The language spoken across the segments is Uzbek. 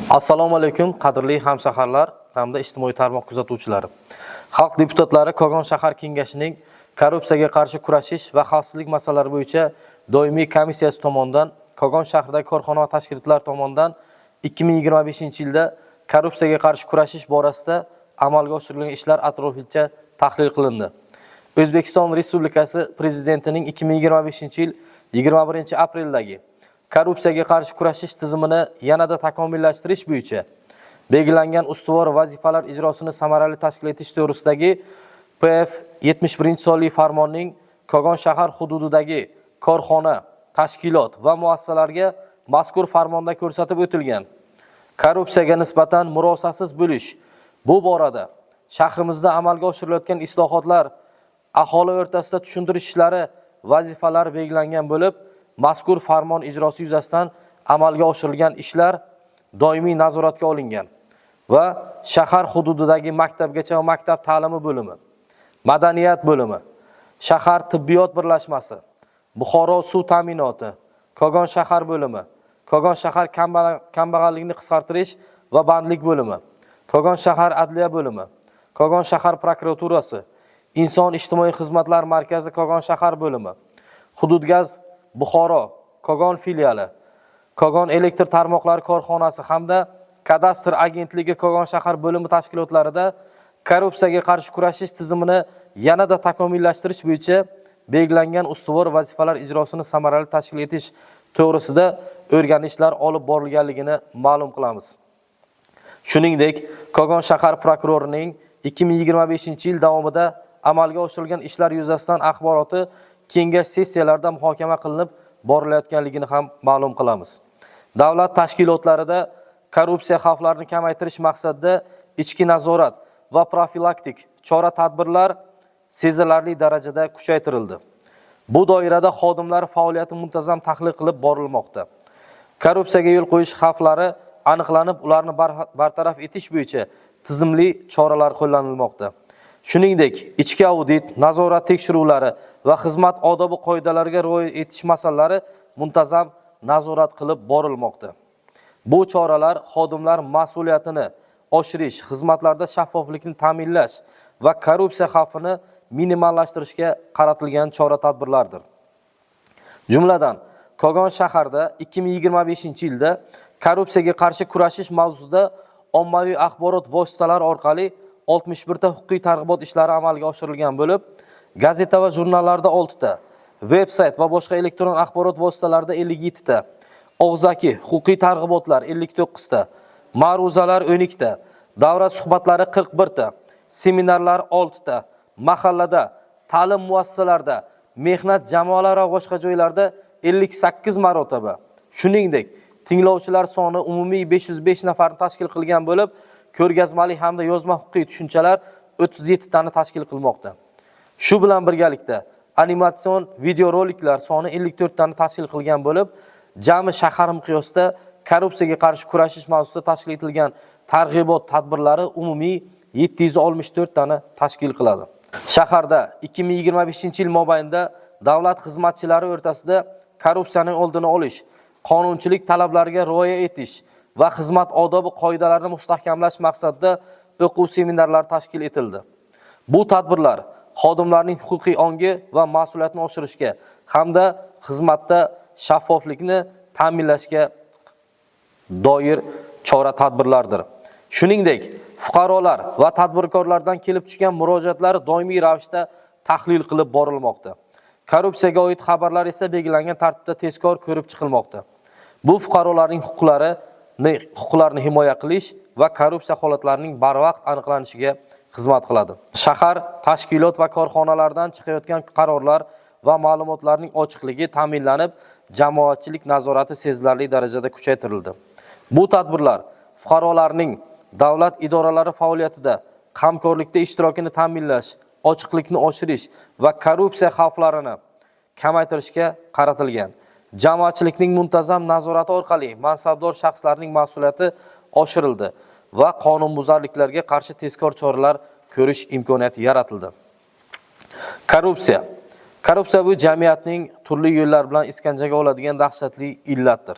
Assalomu alaykum, qadrli hamshaharlar hamda ijtimoiy tarmoq kuzatuvchilari. Xalq deputatlari Kogon shahar kengashining korrupsiyaga qarshi kurashish va xavfsizlik masalalari bo'yicha doimiy komissiyasi tomonidan Kogon shahridagi korxona va tashkilotlar tomonidan 2025-yilda korrupsiyaga qarshi kurashish borasida amalga oshirilgan ishlar atroflicha tahlil qilindi. O'zbekiston Respublikasi Prezidentining 2025-yil 21-apreldagi korrupsiyaga qarshi kurashish tizimini yanada takomillashtirish bo'yicha belgilangan ustuvor vazifalar ijrosini samarali tashkil etish to'g'risidagi PF 71 sonli farmonning Kogon shahar hududidagi korxona, tashkilot va muassasalarga mazkur farmonda ko'rsatib o'tilgan korrupsiyaga nisbatan murosasiz bo'lish, bu borada shahrimizda amalga oshirilayotgan islohotlar, aholi o'rtasida tushuntirish ishlari vazifalari belgilangan bo'lib, mazkur farmon ijrosi yuzasidan amalga oshirilgan ishlar doimiy nazoratga olingan va shahar hududidagi maktabgacha va maktab ta'limi bo'limi, madaniyat bo'limi, shahar tibbiyot birlashmasi, Buxoro suv ta'minoti, Kogon shahar bo'limi, Kogon shahar kambag'allikni qisqartirish va bandlik bo'limi, Kogon shahar adliya bo'limi, Kogon shahar prokuraturasi, Inson ijtimoiy xizmatlar markazi Kogon shahar bo'limi, Hududgaz Buxoro Kogon filiali, Kogon elektr tarmoqlari korxonasi hamda Kadastr agentligi Kogon shahar bo'limi tashkilotlarida korrupsiyaga qarshi kurashish tizimini yanada takomillashtirish bo'yicha belgilangan ustuvor vazifalar ijrosini samarali tashkil etish to'g'risida o'rganishlar olib borilganligini ma'lum qilamiz. Shuningdek, Kogon shahar prokurorining 2025-yil davomida amalga oshirilgan ishlar yuzasidan axboroti kengash sessiyalarida muhokama qilinib borilayotganligini ham ma'lum qilamiz. Davlat tashkilotlarida korrupsiya xavflarini kamaytirish maqsadida ichki nazorat va profilaktik chora-tadbirlar sezilarli darajada kuchaytirildi. Bu doirada xodimlar faoliyati muntazam tahlil qilib borilmoqda. Korrupsiyaga yo'l qo'yish xavflari aniqlanib, ularni bartaraf etish bo'yicha tizimli choralar qo'llanilmoqda. Shuningdek, ichki audit, nazorat tekshiruvlari va xizmat odobi qoidalariga rioya etish masalalari muntazam nazorat qilib borilmoqda. Bu choralar xodimlar mas'uliyatini oshirish, xizmatlarda shaffoflikni ta'minlash va korrupsiya xavfini minimallashtirishga qaratilgan chora-tadbirlardir. Jumladan, Kogon shaharda 2025-yilda korrupsiyaga qarshi kurashish mavzusida ommaviy axborot vositalari orqali 61 ta huquqiy targ'ibot ishlari amalga oshirilgan bo'lib, gazeta va jurnallarda 6 ta, veb-sayt va boshqa elektron axborot vositalarida 57 ta, og'zaki huquqiy targ'ibotlar 59 ta, ma'ruzalar 12 ta, davra suhbatlari 41 ta, seminarlar 6 ta, mahallada, ta'lim muassasalarida, mehnat jamoalari va boshqa joylarda 58 marotaba. Shuningdek, tinglovchilar soni umumiy 505 nafarni tashkil qilgan bo'lib, ko'rgazmali hamda yozma huquqiy tushunchalar 37 tani tashkil qilmoqda. Shu bilan birgalikda animatsion videoroliklar soni 54 tani tashkil qilgan bo'lib, jami shahar miqyosida korrupsiyaga qarshi kurashish mavzusida tashkil etilgan targ'ibot tadbirlari umumiy 764 tani tashkil qiladi. Shaharda 2025-yil mobaynida davlat xizmatchilari o'rtasida korrupsiyaning oldini olish, qonunchilik talablariga rioya etish va xizmat odobi qoidalarini mustahkamlash maqsadida o'quv seminarlari tashkil etildi. Bu tadbirlar xodimlarning huquqiy ongi va mas'uliyatini oshirishga hamda xizmatda shaffoflikni ta'minlashga doir chora tadbirlardir. Shuningdek, fuqarolar va tadbirkorlardan kelib tushgan murojaatlar doimiy ravishda tahlil qilib borilmoqda. Korrupsiyaga oid xabarlar esa belgilangan tartibda tezkor ko'rib chiqilmoqda. Bu fuqarolarning huquqlarini himoya qilish va korrupsiya holatlarining barvaqt aniqlanishiga xizmat qiladi. Shahar tashkilot va korxonalardan chiqayotgan qarorlar va ma'lumotlarning ochiqligi ta'minlanib, jamoatchilik nazorati sezilarli darajada kuchaytirildi. Bu tadbirlar fuqarolarning davlat idoralari faoliyatida hamkorlikda ishtirokini ta'minlash, ochiqlikni oshirish va korrupsiya xavflarini kamaytirishga qaratilgan. Jamoatchilikning muntazam nazorati orqali mansabdor shaxslarning mas'uliyati oshirildi va qonunbuzarliklarga qarshi tezkor choralar ko'rish imkoniyati yaratildi. Korrupsiya. Korrupsiya bu jamiyatning turli yo'llar bilan iskanjaga oladigan dahshatli illatdir.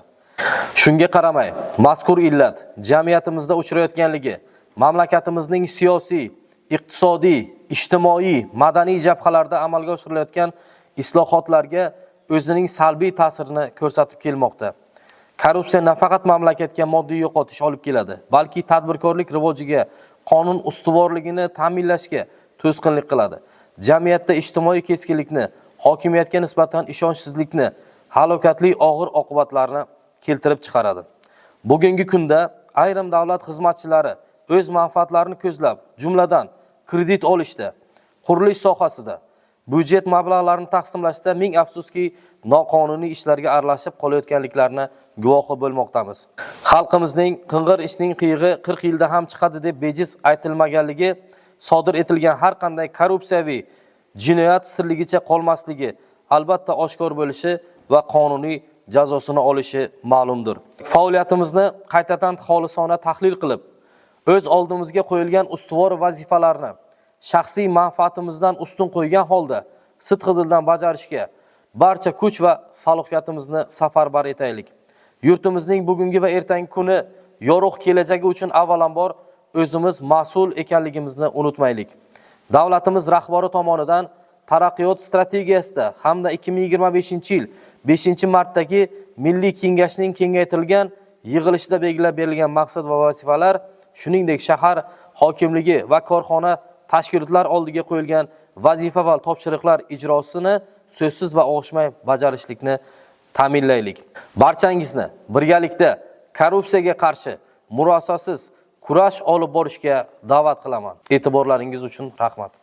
Shunga qaramay, mazkur illat jamiyatimizda uchrayotganligi mamlakatimizning siyosiy, iqtisodiy, ijtimoiy, madaniy jabhalarda amalga oshirilayotgan islohotlarga o'zining salbiy ta'sirini ko'rsatib kelmoqda. Korrupsiya nafaqat mamlakatga moddiy yo'qotish olib keladi, balki tadbirkorlik rivojiga, qonun ustuvorligini ta'minlashga to'sqinlik qiladi. Jamiyatda ijtimoiy keskinlikni, hokimiyatga nisbatan ishonchsizlikni, halokatli og'ir oqibatlarni keltirib chiqaradi. Bugungi kunda ayrim davlat xizmatchilari o'z manfaatlarini ko'zlab, jumladan kredit olishda, qurilish sohasida, byudjet mablag'larini taqsimlashda, ming afsuski, noqonuniy ishlarga aralashib qolayotganliklarini guvohi bo'lmoqdamiz. Xalqimizning "Qing'ir ishning qiyig'i 40 yilda ham chiqadi" deb bejiz aytilmaganligi, sodir etilgan har qanday korrupsiyaviy jinoyat sirligicha qolmasligi, albatta oshkor bo'lishi va qonuniy jazosini olishi ma'lumdir. Faoliyatimizni qaytadan xolisona tahlil qilib, o'z oldimizga qo'yilgan ustuvor vazifalarni shaxsiy manfaatimizdan ustun qo'ygan holda sidqidildan bajarishga barcha kuch va salohiyatimizni safarbar etaylik. Yurtimizning bugungi va ertangi kuni, yorug' kelajagi uchun avvalambor o'zimiz mas'ul ekanligimizni unutmaylik. Davlatimiz rahbari tomonidan taraqqiyot strategiyasida hamda 2025-yil 5-martdagi Milliy kengashning kengaytirilgan yig'ilishida belgilab berilgan maqsad va vazifalar, shuningdek shahar hokimligi va korxona, tashkilotlar oldiga qo'yilgan vazifa va topshiriqlar ijrosini so'zsiz va og'ishmay bajarishlikni ta'minlaylik. Barchangizni birgalikda korrupsiyaga qarshi murosasiz kurash olib borishga da'vat qilaman. E'tiborlaringiz uchun rahmat.